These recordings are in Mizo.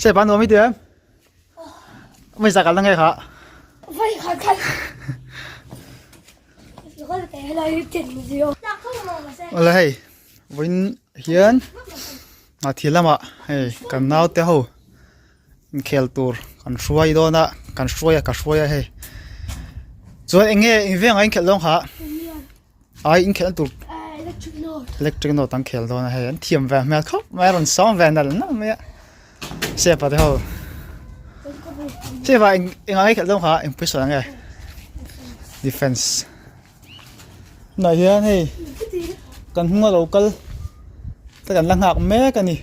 Sepa nuam i ti em? Mai za kal na nge kha. Vai kha kal. Awle hei vawiin hian thil lamah hei kan naute ho inkhel tur kan hruai dawn a kan hruai a ka hruai a hei chuan eng nge eng vengah inkhelh dawn kha ai inkhelh na tur electric note an khel dawn a hei an thiam ve hmel khawp mai a rawn sawm ve nalh nalh mai a sepa te ho sepa eng engah nge khelh dawn kha eng pawisa nge defense tunah hian hei kan hnung a lo kal te kan la nghak mek a ni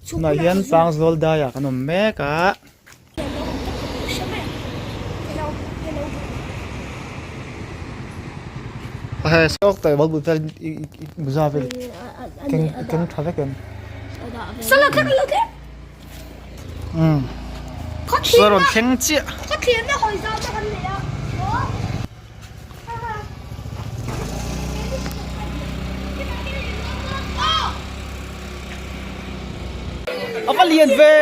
tunah hian tlangzawl daiah kan awm mek a. Rawn thleng chiah. A va lian ve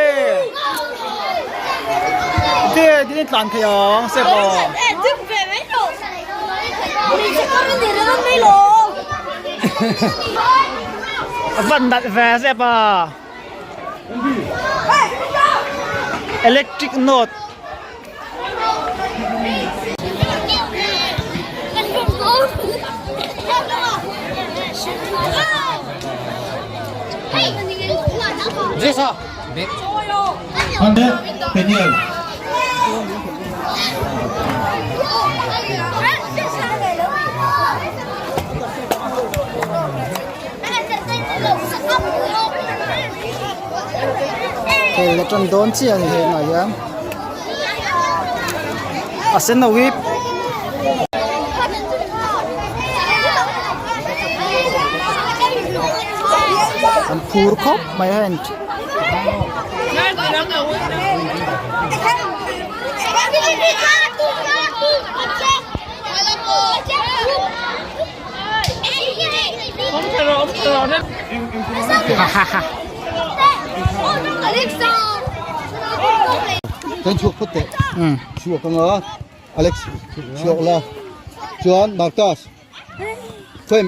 te din in tlan thei ang se aw a van nalh ve se pa electric note Hei la tan dawn chiah a ni hei tunah hian a sen no hi an phur khawp mai a heng Kan chhuak phawt teh. Chhuak anga Alex chhuak la. Chuan Marcus. Khawi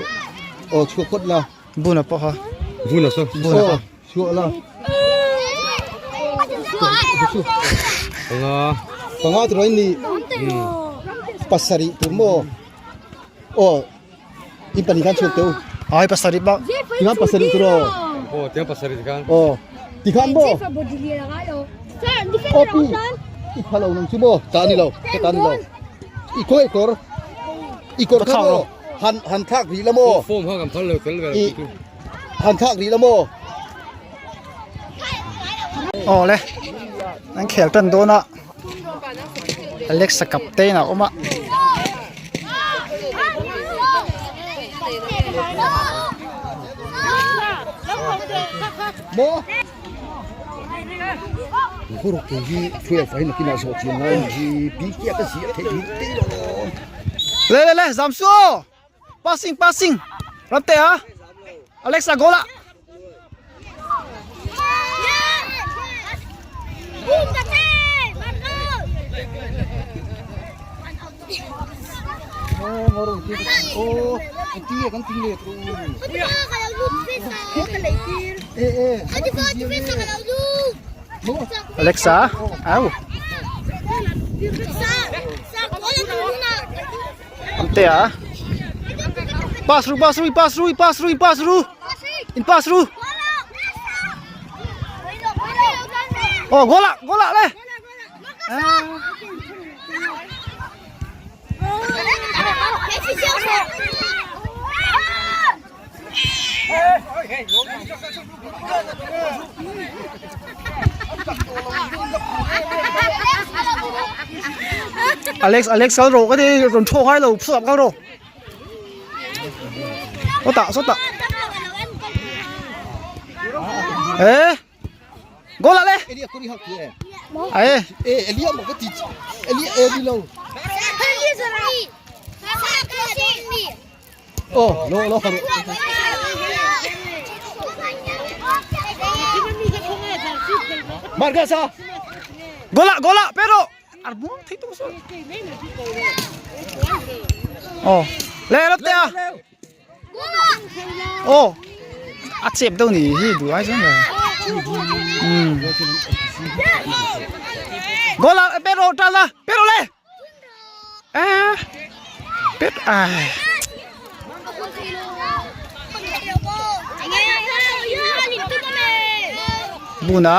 aw chhuak phawt la. Buna pawh kha. Buna saw. Buna kha. Chhuak la. Panga. Panga tur in ni. Pasarih tur maw. Aw. In pahnih khan chhuak teh u. Ai pasarih bak. Tikhan pasarih tur aw. Aw tiang pasarih tikhan. Aw. Tikhan maw. Aw pi. I pha lo nang chu maw. Ta ni lo. Ka ta ni lo. I khaw i kawr. I kawr kha maw. Han han thlak rih la maw. Form kha kan phal lo tel ve. I han thlak rih la maw. Aw le. An khel tan dawn a. Alexa captain a awm a. Maw. Huruk hi thuia fai nakinah zawh chian ngai hi bi kia ka zia theih hi te lo. Le le le zam su passing passing ramte a Alexa goal a. Alexa, au. Amte a. Pass ru, pass ru, pass ru, pass ru, pass ru. In pass ru. Oh, goal ah, goal ah le. Alex Alex kal rawh ka ti rawn thawk ngai lo phuap kal rawh sawtah sawtah eh goal ah le ai Marcus a. Goal ah goal ah pet rawh. Ar buang thei tum saw. Oh. Le rat te a. Oh. A chep deuh ni hi duh ai chuan le. Um. Goal ah pet rawh tan la. Pet rawh le. A pet ai. Buna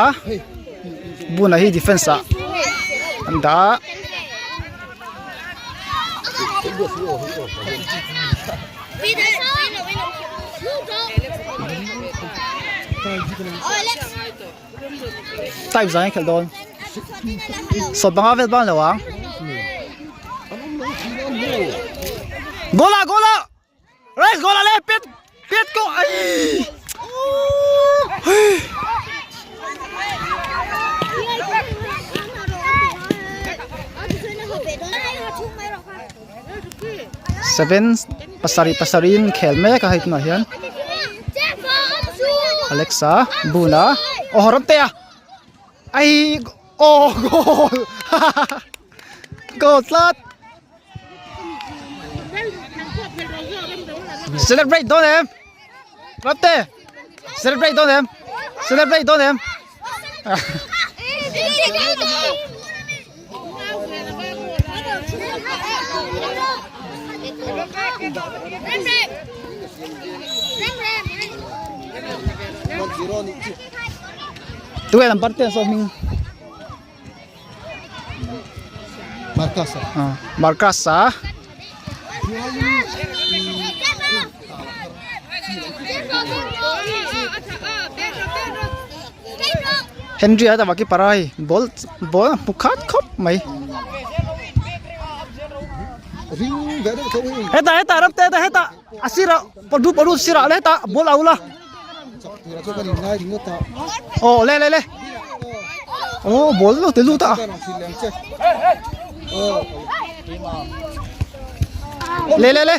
Buna hi defense ah an dah a. Type zai khelh dawn sawt banga vel bang lo ang goal ah goal ah rice goal ah le pet pet ko ai seven pasarih pasarihin khel mek a hei tunah hian Alexa buna aw ram te a ai aw goal goal tlat celebrate dawn em ram te celebrate dawn em celebrate dawn em. Tui lam par te saw hming Marcus ah Marcus a Henry a tawah keeper a hei ball ball a hmu khat khawp mai hetah hetah ram te hetah a sirah pawlhu pawlhu sirah le hetah ball a ul a aw le le le aw ball lo ti lut a le le le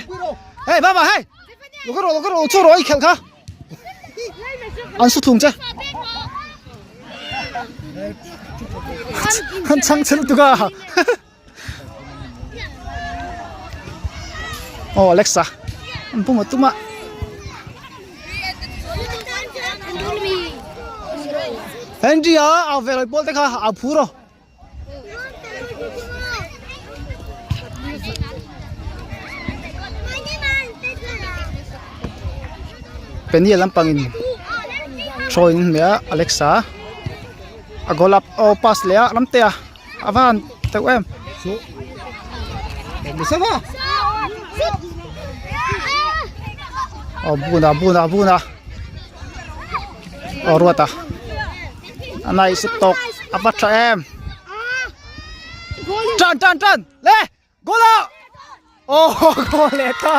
hei baba hei lo ka rawh lo ka rawh chu rawh i khelh kha an su thlung che an chhang che lutuk a Aw Alexa an pum a tum a. Henry a au ve lo pawl te kha au phur aw. Penny lampang in throw in hmeh a Alexa a goal up aw pass leh a ram te a. A van teuh em. Aw buna buna buna. Aw ruat a. A nice tawk a va tha em. Tan tan tan le goal a. Aw goal leh ta.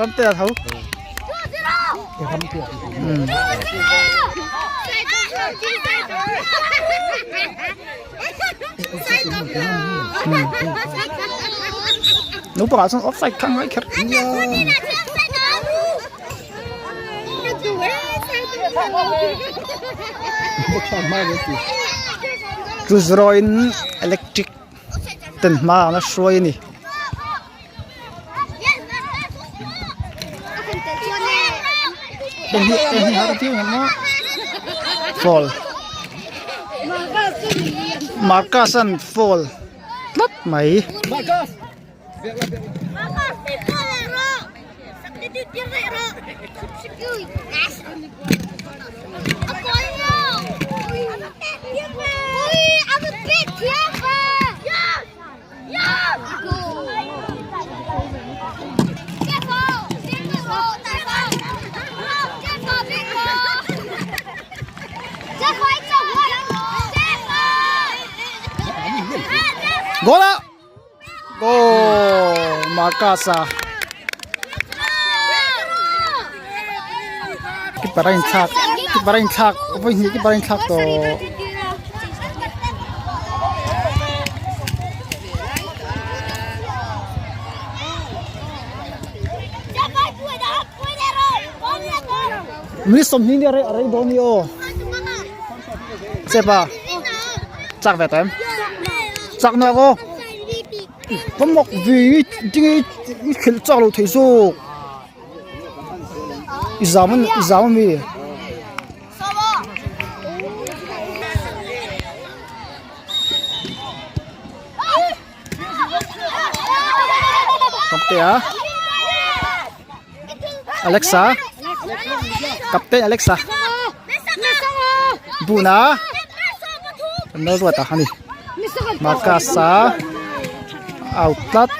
Ram te a tho. Naupangah chuan offside kha ngai kher. 2-0 in electric ten hma ang a hruai a ni. Heng hi heng hi har viau ang maw foul Marcus an foul tlat mai. Goal a! Goal! Marcus a keeper a inthlak keeper a inthlak vawi hnih keeper a inthlak tawh. Minute 20 a rei dawn ni aw. Chepa chak ve tawh em? Chak nawk aw. Ka mak ve i tinge i khelh chak loh theih zawk. I zam i zam ami? Kaptea Alexa Captain Alexa Buna kan lo ruat a ani Marcus-a out tlat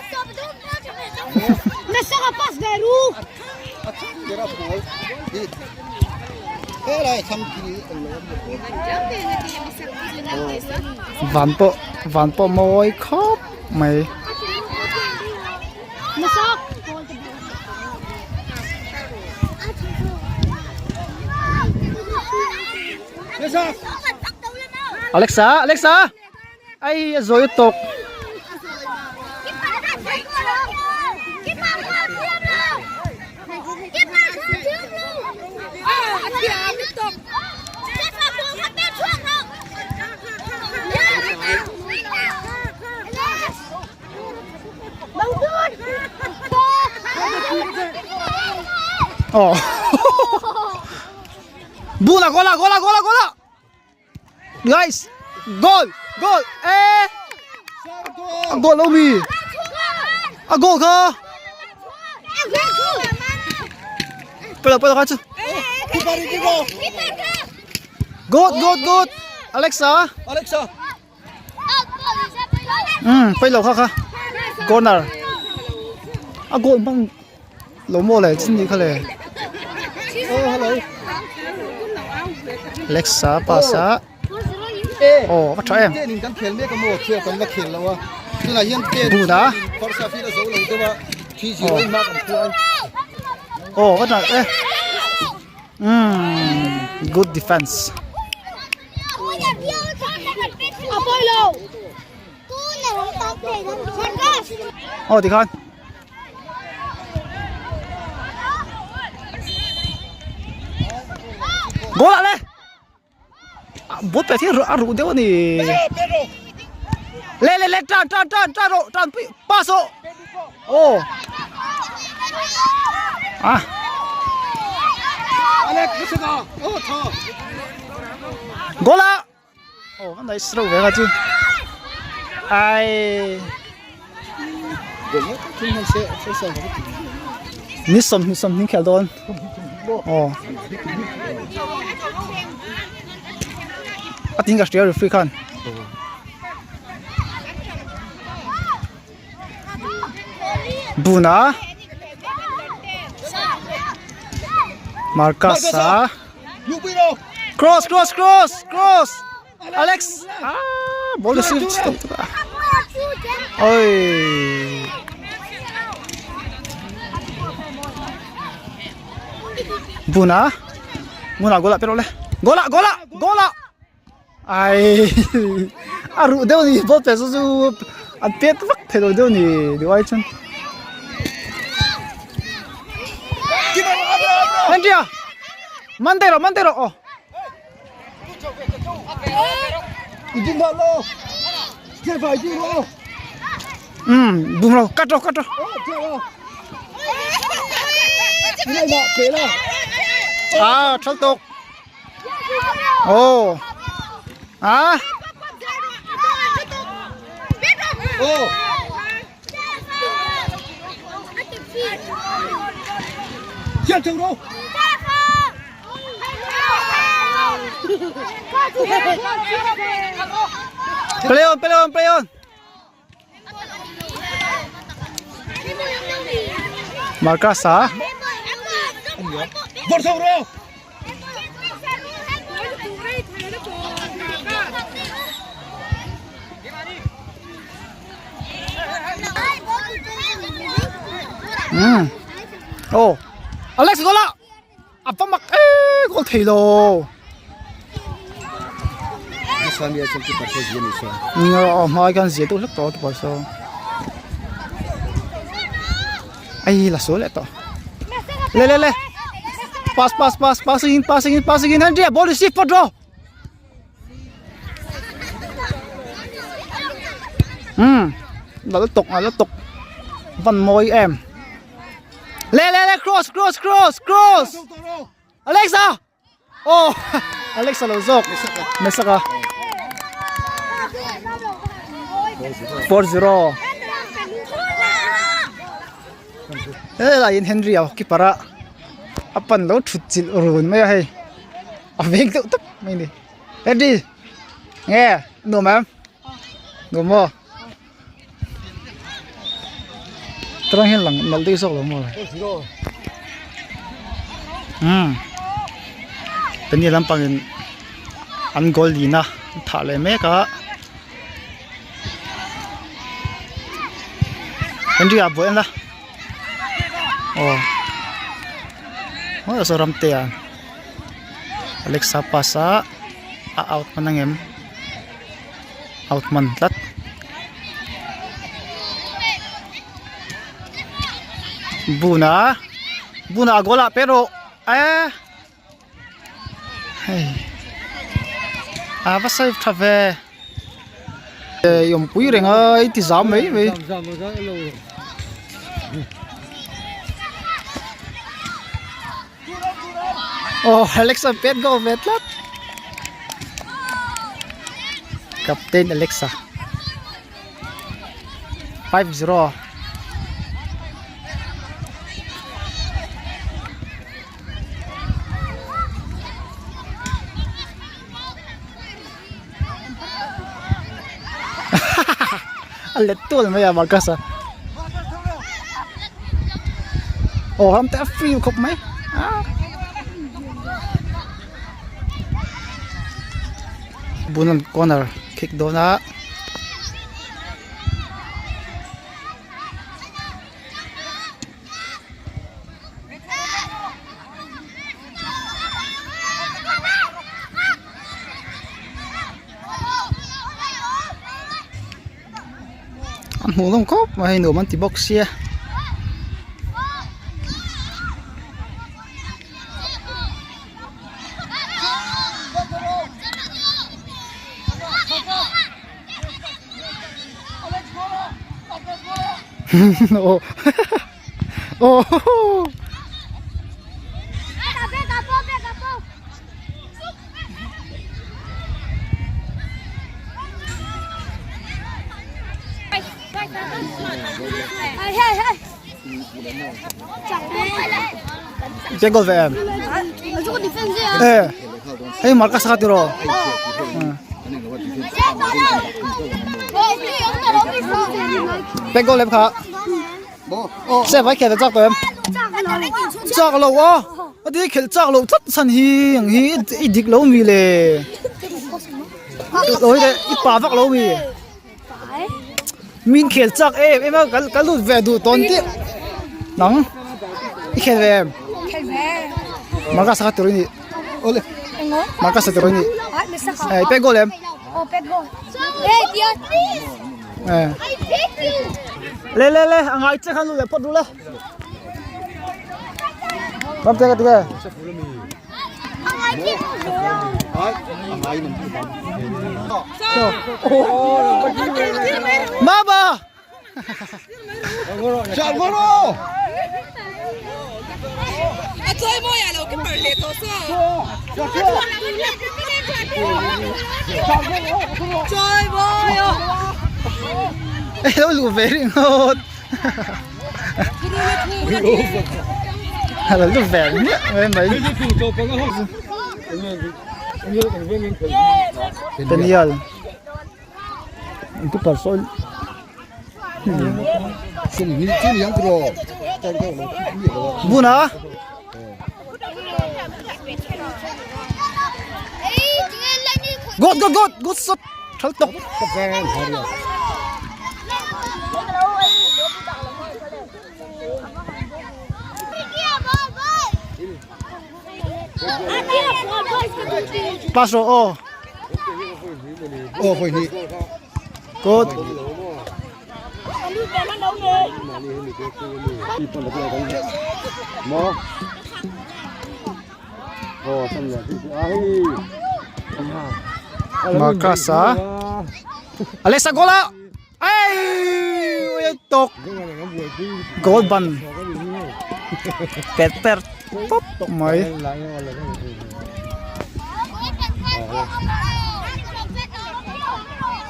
Van pawh van pawh mawi khawp mai. Alexa Alexa ai a zawi tawk. Oh. Bula gola gola gola gola. Guys, goal, goal. Eh. A goal lo mi. A goal kha. Pelo pelo kha chu. Good, good, good. Alexa. Alexa. Um pei lo kha kha corner a goal hmang lo maw le chin ni kha le oh hello Alexa pass a oh a tha em ten in kan khel mek a maw chuan kan la khel lo a tunah hian ten Buna. Farsa field a zo lo deuh a 3-0 in hma kan hruai oh a tha e um good defense. Aw tikhan goal ah le ball pet hi a ruh deuh a ni le le le tan tan tan tan rawh tan pui pass rawh aw ah goal ah Ồ, cái này sâu về chứ. Ai. Ni som ni som ni khel dawn. Ồ. A tin ka hria referee khan. Buna. Marcus-a. Cross cross cross cross Alex ah ball receive ôi Buna Buna gola pero le gola gola gola ai a ruh deuh ni ball pe chu chu an pet vak thei lo deuh ni duh ai chuan Andrea man dei rawh man dei rawh aw um bum lo cut rawh cut rawh à thal tawk Ồ. À. Ồ. Play on, play on, play on. Marcus a. Um. Oh. Alex goal a. A va mak e goal thei lo. Nia hmai khan zia deuh hlek tawh a tupah saw ai la sual leh tawh le le le pass pass pass passing in passing in passing in Andrea ball receive for draw. Umm nalh lutuk nalh lutuk van mawi em le le le cross cross cross cross Alexa aw Alexa lo zawk Mesaka 4-0 helai in Henry a keeper a a pan lo thut chilh run mai a hei a veng deuh tawp mai a ni Henry nge nuam em nuam maw Tarang hian lang nalh deuh zawk lo maw umm tani lampang in an goal lin a an thah leh mek a Henry ah buai la aw mawi saw ramte ah Alexa pass a a out hman ang em. Out hman tlat. Buna Buna a goal ah pet rawh eh hei a va save tha ve eh i awmpui reng a i ti zam mai mai. Aw Alexa pet go ve tlat Captain Alexa 5-0 A let tual mai a Marcus a aw ram te a free khawp mai bunan corner kick dawn a. An hmuh nawm khawp mai hei nuam an ti bawk sia. Aw aw Che goal ve em? Eh, hei Marcus kha tiraw? Pek goal em kha? Se vai khelh chak tawh em? Chak lo a, a ti khelh chak lo tlat chhan hi ang hi i dik lo mi le. Oi le i pa vak lo mi. Min khel chak em em a ka lut ve duh tawn ti. Nang i khel ve em? Khel ve. Marka sakha tur ini. Ole. Marka sakha tur ini. Eh, pek goal em? Oh, pek goal. Eh, dia. Eh. Le le le, angai che khan lu le pot ru le. Ram te ka ti ke. Mama. Ê lo lu ve ringawt. Lo lu ve miah mai mai. Daniel. Keeper saw Buna. Good good good good shot. Thal tok. Pass rawh aw. Aw vawi hnih. Good. Marcus a. Alexa goal a. Ei ui a tawk goal ban pet per tawp mai.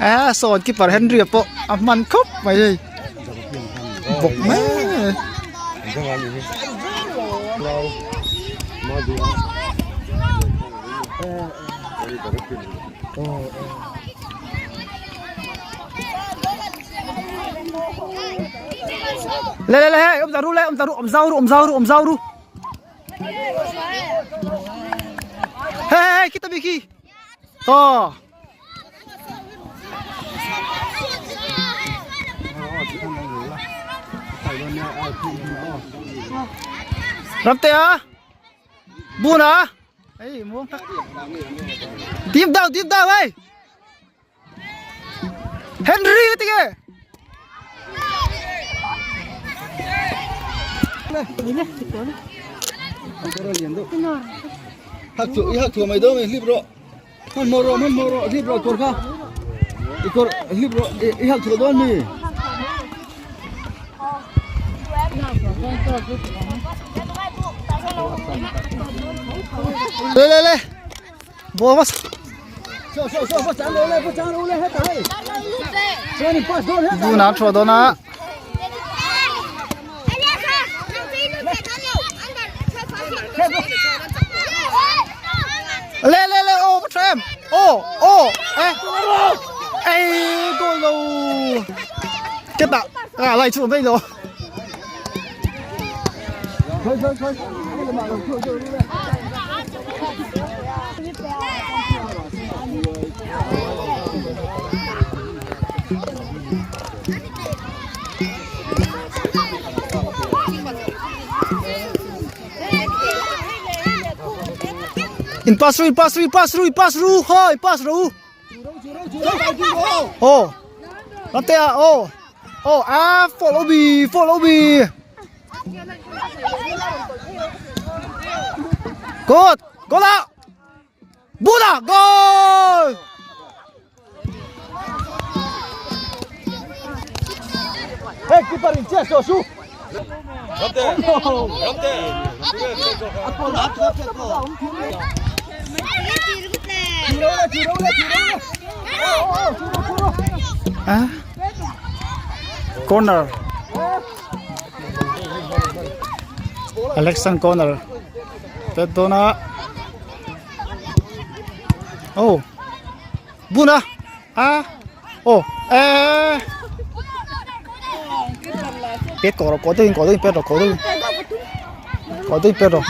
A sawn keeper Henry a pawh a hman khawp mai hei bawk mai. Le le le hey om zau ru le om zau ru om zau ru om zau ru om zau ru. Hey hey kita bi khi. To. Ramtea. Buna. Ei muang tak. Deep down deep down hey. Henry ka tige. Hak chu i hak thu mai do mai hlip ro. Man mo ro man mo ro hlip ro kor kha. I kor hlip ro i hak thu don mi. Le le le. Ball va. Buna thua dawn a. Le le le ô va tha em. Ô ô e. Ei goal lo. Kết tạo. À lại chụp đây rồi. In pass ru in pass ru in pass ru in pass ru hoi pass ru. Ô. Ramtea ô. Ô à follow me follow me. Good. Goal out. Buddha goal. Hey keeper in chest su. À. Corner. Alexan corner. Pet dawn a. Oh. Buna. A. Oh. E. Pet cỏ rồi, có tên, có tên pet rồi, có tên. Có tên pet rồi.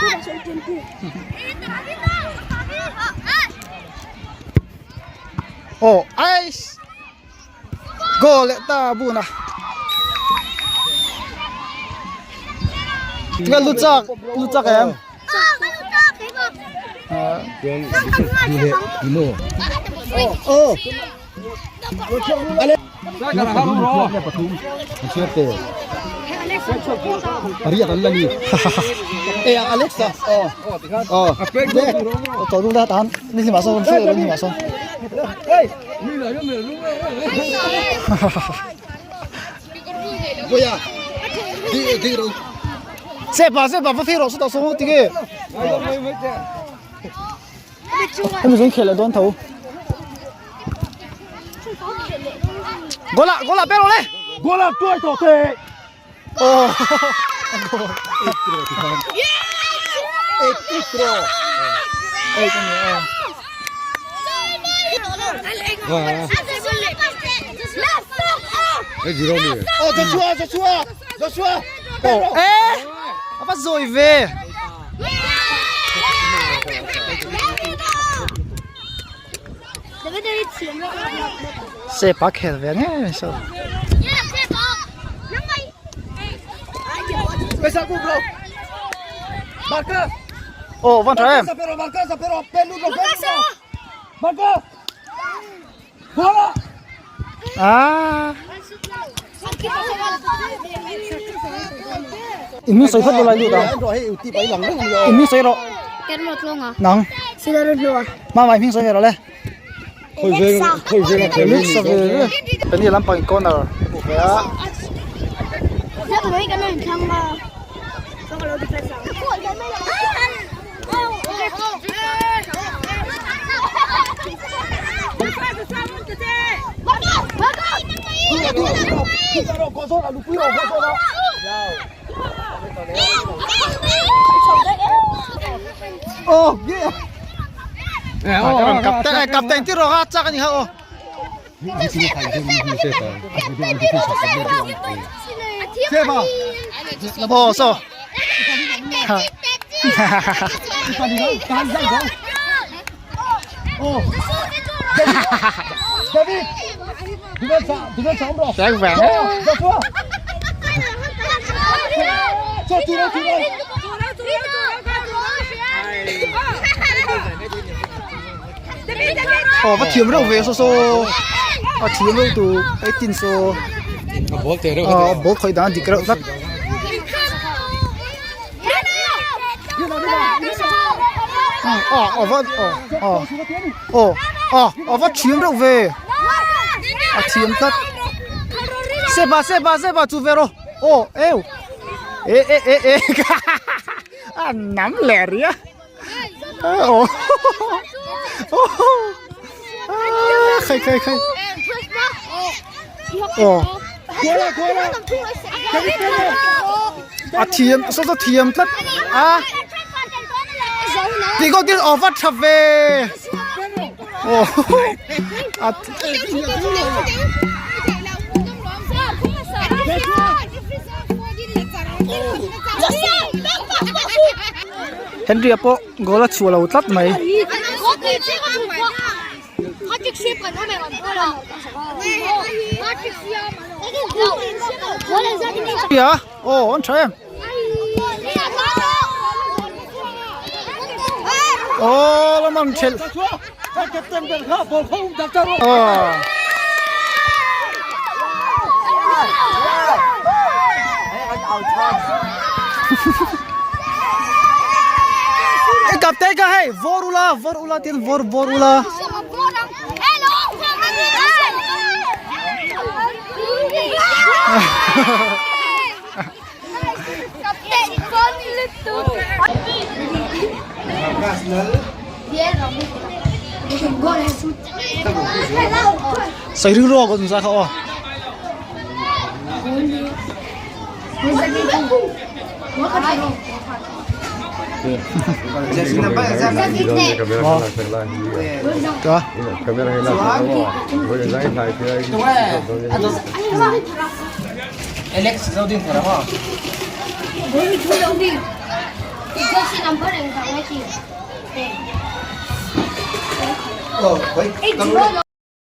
Oh, ice. Goal leh ta bun a. Tinga lu chak, lu chak em. Tổ dung ra tán, ni mà sao, ni mà sao. Sepa sepa va phir rawh sawtah sawn ti nge hemi zawng khel leh dawn tho goal ah goal ah pek rawh le goal ah tuai tawh te aw Joshua Joshua Joshua Aw e a va zawi ve. Sepa khel ve ngei so. Ồ van tha em. À. In mi sawi phat lo lai lut ang. In mi sawi rawh. Nang. Mama in hming sawi ve rawh le. Alexa ve ve. Penny lampang in corner hmuh ve a. Captain captain ti rawk a chak a ni kha aw. Aw saw. Sáng vàng Aw va thiam reuh ve saw saw a thiam reuh tur eighteen saw a ball khawih dan a dik reuh tlat. A va aw aw aw a va thiam reuh ve a thiam tlat sepa sepa sepa chu ve rawh aw eu e e e e a nam leh ria aw khai khai khai aw a thiam saw saw thiam tlat a tih kawt tin aw va tha ve aw a Henry-a pawh goal a chhuah lo tlat mai. Aw an tha em. Aw lam an thelh. Aw. E kapte ka hei vor ula vor ula tin vor vor ula. Sawi ring rawk awm zah kha aw.